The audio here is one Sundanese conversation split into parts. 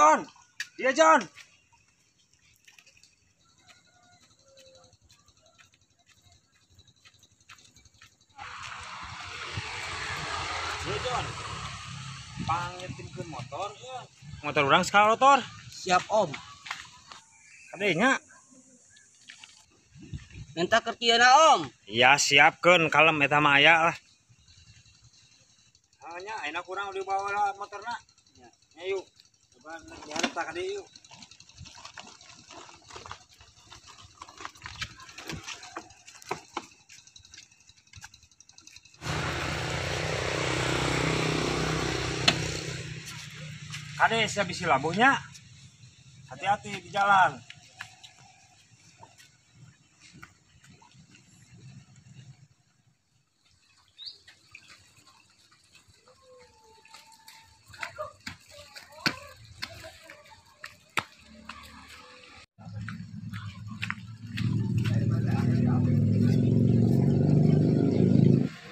John. Iya John. Iya John. Pangnyetimkeun motor ya. Motor urang sekali motor. Siap Om. Kadenya. Minta kertiana Om. Iya siapkeun kalem eta mah aya lah. Hanya enak kurang dibawa lah motorna. Ya, yuk. Coba diharap tak kade yuk. Kade siap bisi labuhnya. Hati-hati di jalan.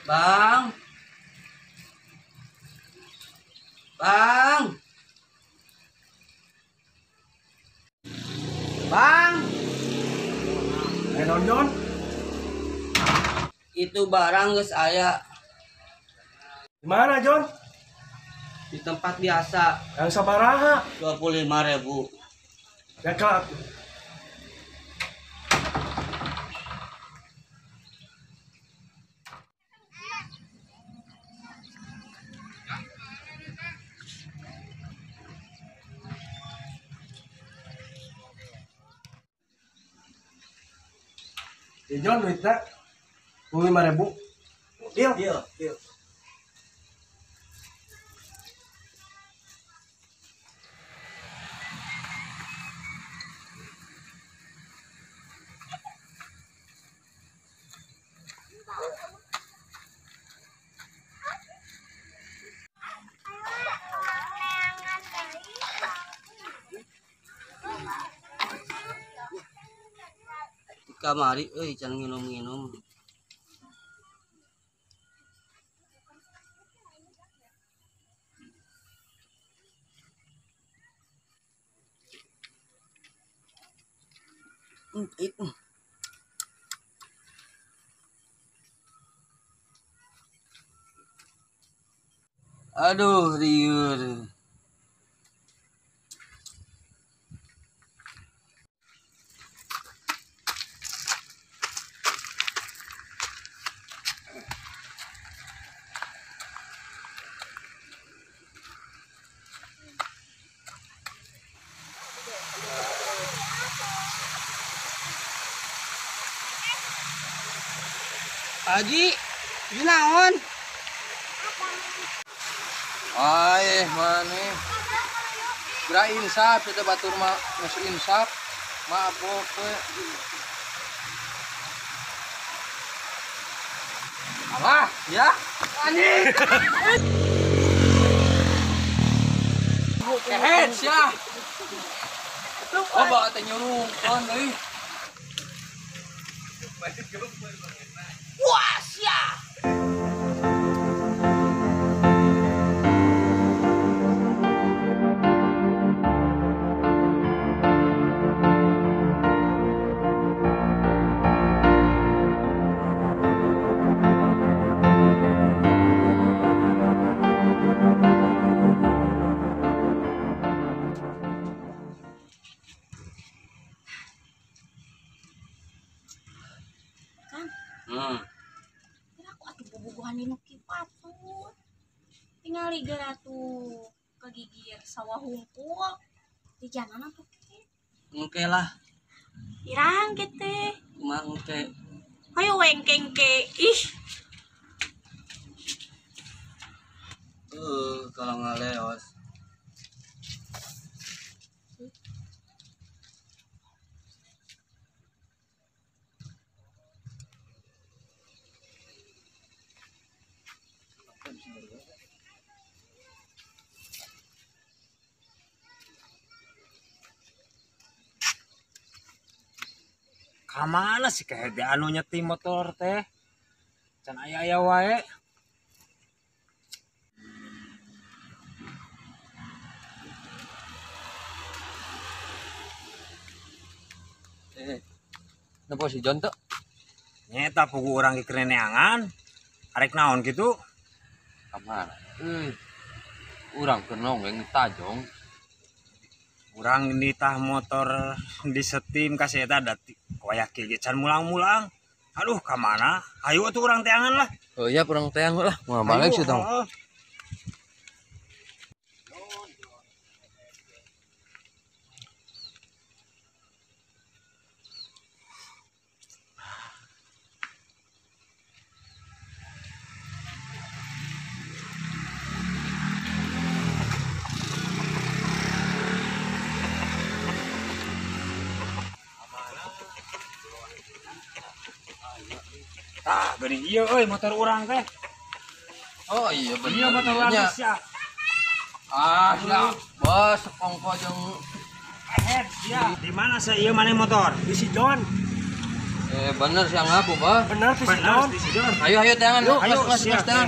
Bang. Bang. Bang. John. Itu barang geus aya. Di mana, John? Di tempat biasa. Yang sabaraha? 25.000. Ya, Kak. Ya John, duitnya 25.000. Deal. Deal, deal. Kamari euy can nginum-nginum. Aduh, liur. Haji, ini naon? Ay, maneh. Geura insaf eta batur mah geus insaf, mabok we. Alah, ya. Anjing. Kehet sia. Oh, bawa teh nyurungkeun euy. Wah, sia. Aku atuh bobogohan nu kieu patut. Tingali geura tuh kegigir sawah hungkul. Di jalan atuh ke. Engke lah. Irang ke teh. Kumaha engke? Hayo wengkeng ke. Ih. Kalau ngaleos. Kamana sih kayak di anu nyetim motor teh? Can aya-aya wae. Napa si John tuh? Nyeta pugu urang ge kereneangan. Arek naon kitu? Kamana? Urang keur nonggeng tajong. Urang nitah motor di setim ka si eta da wayah kieu ge can mulang-mulang. Aduh, ka mana? Ayo atuh urang teangan lah. Oh iya, urang teang lah. Mau balik sih tong. Tah, geuning ieu euy motor urang teh. Oh iya bener. Iya motor urang sia. Ah, sia. Bos kongko jeung kehed sia. Di mana sia ieu maneh motor? Di si John. Bener sia ngapu, Bah. Bener di si John. Di si John. Ayo ayo teangan. Ayo mas teangan.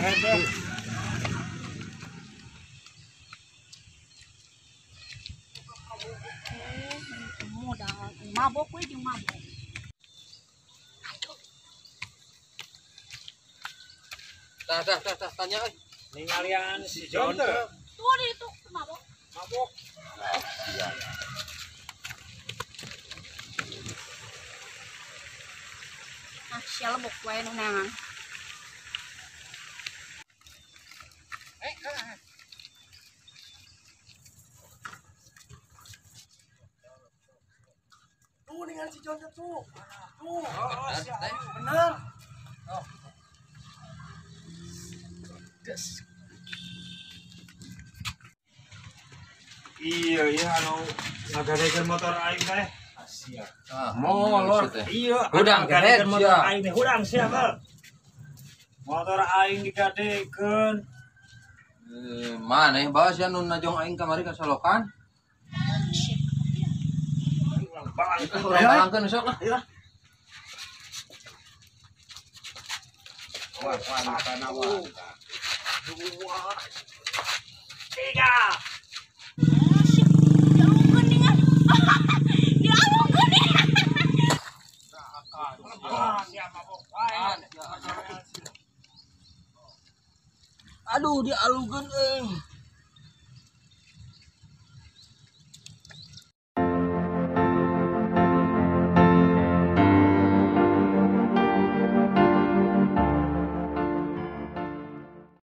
Modal mabok we jeung mabok. Tah tanya euy. Ningalian si John teu. Tuh di itu mabok. Mabok. Iya. Ah, sia lebok wae nu neangan. Tuh ningali si John tuh. Tuh. Bener. Oh. Des. Iya iya anu ngagadekeun motor aing teh. Sia. Molor. Iya, hudang ngagadekeun motor aing teh hudang sia, Bal. Motor aing digadekeun. Maneh bae sia nu najong aing kamari ka Solokan? Urang balangkeun sok lah. Ayo. Wah, wah, kana wah. 2, 3. Dialungkeun dengan. Dialungkeun dengan. Aduh, dialungkeun euy.